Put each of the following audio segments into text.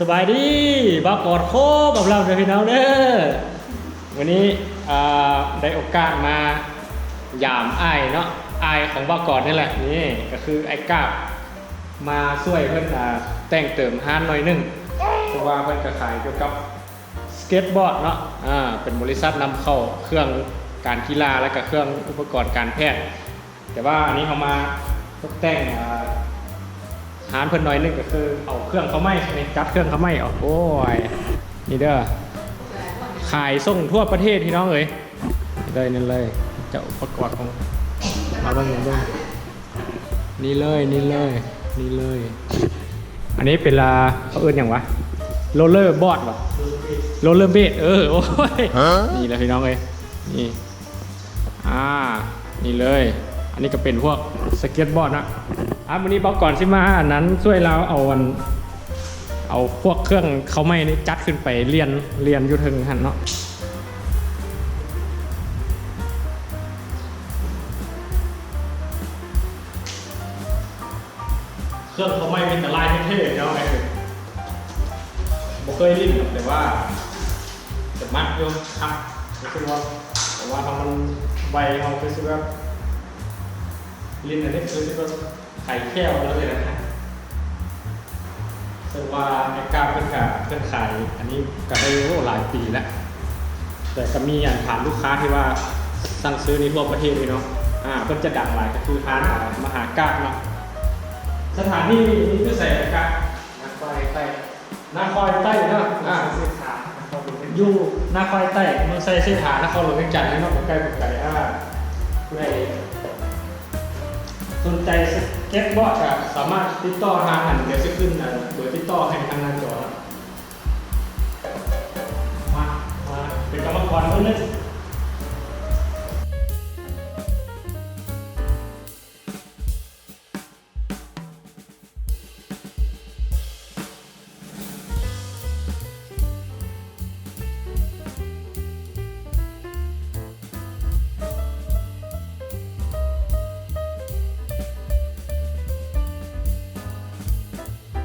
ສະບາຍດີ ບ່າວກອດ ໂຄກຳລັງເດີພີ່ນ້ອງເດີ. ມື້ນີ້ ອ່າ ໄດ້ໂອກາດມາຢາມອ້າຍເນາະ ອ້າຍຂອງບ່າວກອດນີ້ແຫຼະ. ນີ້ກໍຄືອ້າຍກາບ ມາຊ່ວຍເພິ່ນ ອ່າ ແຕ່ງເຕີມຮ້ານໜ້ອຍໜຶ່ງ ເພາະວ່າເພິ່ນກໍຂາຍກ່ຽວກັບສະເກັດບອດເນາະ. ອ່າ ເປັນບໍລິສັດນຳເຂົ້າເຄື່ອງການກິລາ ແລະ ກໍເຄື່ອງອຸປະກອນການແພດ. ແຕ່ວ່າອັນນີ້ເຮົາມາຕົກແຕ່ງ ເອີ ຮ້ານເພິ່ນໜ້ອຍໜຶ່ງ ກໍຄືເອົາເຄື່ອງເຂົ້າໃໝ່ນີ້ ຈັດເຄື່ອງເຂົ້າໃໝ່ອອກ. ໂອ້ຍ ນີ້ເດີ ຂາຍສົ່ງທົ່ວປະເທດພີ່ນ້ອງເອີຍ. ນີ້ເລີຍ ນີ້ເລີຍ ເຈົ້າອຸປະກອນຂອງ ມາເບິ່ງ ມາເບິ່ງ ນີ້ເລີຍ ນີ້ເລີຍ ນີ້ເລີຍ. ອັນນີ້ເປັນລາ ເຂົາເອີ້ນຫຍັງວະ ໂຣລເລີບອດວະ ໂຣລເລີເບດ. ເອີ ໂອ້ຍ ນີ້ແຫຼະພີ່ນ້ອງເອີຍ ນີ້ ອ່າ ນີ້ເລີຍ. ອັນນີ້ກໍເປັນພວກສະເກັດບອດນະ. ອ່າ ມື້ນີ້ບ່າວກອດຊິມາອັນນັ້ນ ຊ່ວຍລາວເອົາອັນ ເອົາພວກເຄື່ອງເຂົ້າໃໝ່ນີ້ຈັດຂຶ້ນໄປລຽນ ລຽນຢູ່ເທິງຫັ້ນເນາະ. ເຄື່ອງເຂົ້າໃໝ່ມີແຕ່ລາຍເທ່ໆເນາະ. ບໍ່ເຄີຍຫຼິ້ນດອກ ແຕ່ວ່າຈະມັກຢູ່ຄັກ ຮູ້ສຶກວ່າ ເພາະວ່າຖ້າມັນໄວ ເຮົາຄືຊິແບບຫຼິ້ນອັນນີ້ຄືຊິແບບໄຂແຂ້ວເລີຍນະ. ເຊິ່ງວ່າໄອ້ກ້າເພິ່ນກະ ເພິ່ນຂາຍອັນນີ້ກະໄດ້ ໂອ້ ຫຼາຍປີແລ້ວ ແຕ່ກະມີອັນຖານລູກຄ້າທີ່ວ່າສັ່ງຊື້ນີ້ທົ່ວປະເທດເລີຍເນາະ. ອ່າ ເພິ່ນຈະດັງຫຼາຍກໍຄືຮ້ານ ອ່າ ມະຫາກາບເນາະ. ສະຖານທີ່ນີ້ຢູ່ໃສກະ ນາຄອຍໃຕ້ ນາຄອຍໃຕ້ເນາະ. ອ່າ ຢູ່ນາຄອຍໃຕ້ ເມືອງໄຊເສດຖາ ນະຄອນຫຼວງວຽງຈັນເນາະ ບໍ່ໄກບໍ່ໄກ. ອ່າ ຜູ້ໃດ ສົນໃຈສະເກັດບອດກໍສາມາດຕິດຕໍ່ທາງ ອັນ ດຽວຊິຂຶ້ນ ເອີ ເບີຕິດຕໍ່ໃຫ້ທາງໜ້າຈໍເນາະ. ມາ ມາເປັນກຳມະກອນມື້ໜຶ່ງ.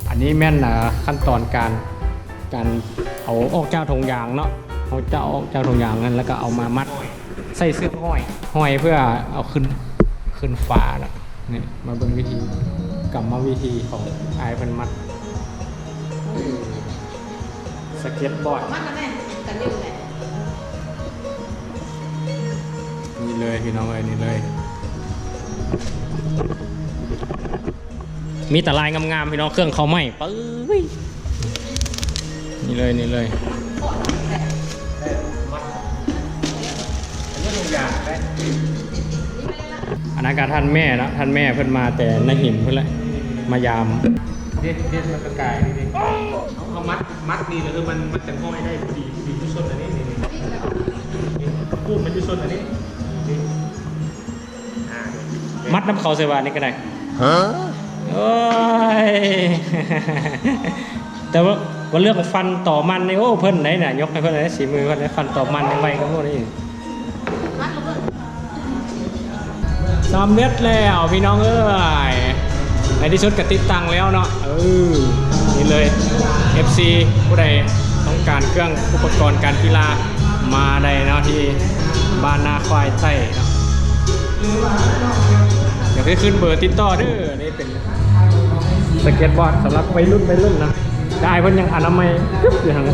ອັນນີ້ແມ່ນ ອ່າ ຂັ້ນຕອນການ ການເອົາອອກຈາກຖົງຢາງເນາະ. ເຮົາຈະເອົາອອກຈາກຖົງຢາງນັ້ນ ແລ້ວກໍເອົາມາມັດໃສ່ເຊືອກຫ້ອຍ ຫ້ອຍເພື່ອເອົາຂຶ້ນ ຂຶ້ນຝາເນາະ. ນີ້ ມາເບິ່ງວິທີ ກຳມະວິທີຂອງອ້າຍເພິ່ນມັດສະເກັດບອດ. ມັດແລ້ວແມ່ ກັນຢູ່ແຫຼະ. ນີ້ເລີຍພີ່ນ້ອງເອີຍ ນີ້ເລີຍ. ມີແຕ່ລາຍງາມໆ ພີ່ນ້ອງ ເຄື່ອງເຂົ້າໃໝ່. ປຶ້ຍ ນີ້ເລີຍ ນີ້ເລີຍ. ອັນນັ້ນກໍທ່ານແມ່ເນາະ ທ່ານແມ່ເພິ່ນມາແຕ່ນາຫິມພຸ້ນແຫຼະ ມາຢາມ. ເດັດ ເດັດ ມັນກະກາຍນີ້ ເອົາ ເອົາມັດ ມັດນີ້ ກໍຄືມັນ ມັນຈະຫ້ອຍໄດ້ພໍດີ ພໍດີຈຸດຊົນອັນນີ້ ນີ້ ນີ້ ນີ້ ປູກມັນຈຸດຊົນອັນນີ້ ນີ້. ມັດນຳເຂົາໃສ່ວ່ານີ້ກໍໄດ້. ຮະ? ໂອ້ຍ ແຕ່ວ່າ ວ່າເລື່ອງຟັນຕໍ່ມັນນີ້ ໂອ້ ເພິ່ນໄດ໋ນະ ຍົກໃຫ້ເພິ່ນໄດ໋ ສີມືເພິ່ນໄດ໋ ຟັນຕໍ່ມັນຍັງໄວກວ່າໝູ່ນີ້. ສຳເລັດແລ້ວພີ່ນ້ອງເອີຍ ໃນທີ່ສຸດກໍຕິດຕັ້ງແລ້ວເນາະ. ເອີ ນີ້ເລີຍ ເອັຟຊີ ຜູ້ໃດຕ້ອງການເຄື່ອງອຸປະກອນການກິລາ ມາໄດ້ເນາະ ທີ່ບ້ານນາຄວາຍໃຕ້ເນາະ. ດຽວຊິຂຶ້ນເບີຕິດຕໍ່ເດີ. ນີ້ເປັນສະເກັດບອດສຳລັບໄວລຸ້ນ ໄວລຸ້ນນະ. ໄດ້ ເພິ່ນຍັງອະນາໄມກຶບຢູ່ຫັ້ນນະ. ນີ້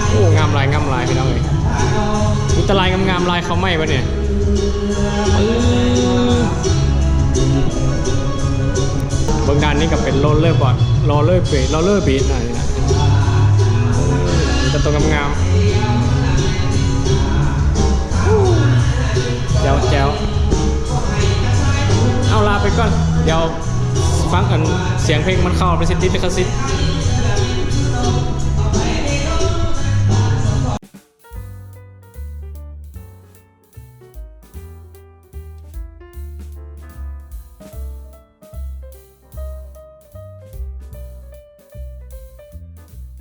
ໂອ້ ງາມຫຼາຍ ງາມຫຼາຍ ພີ່ນ້ອງເອີຍ. ມີແຕ່ລາຍງາມໆ ລາຍເຂົ້າໃໝ່ບັດນີ້. ປຶ້ມ ເບິ່ງດ້ານນີ້ກໍເປັນໂຣລເລີບອດ ໂຣລເລີເບດ ໂຣລເລີເບດນະ ນີ້ນະ. ມີແຕ່ໂຕງາມໆ. ແຈ໋ວໆ. ເອົາ ລາໄປກ່ອນ ດຽວ ຟັງອັນສຽງເພງມັນເຂົ້າ ມັນຊິຕິດລິຂະສິດ.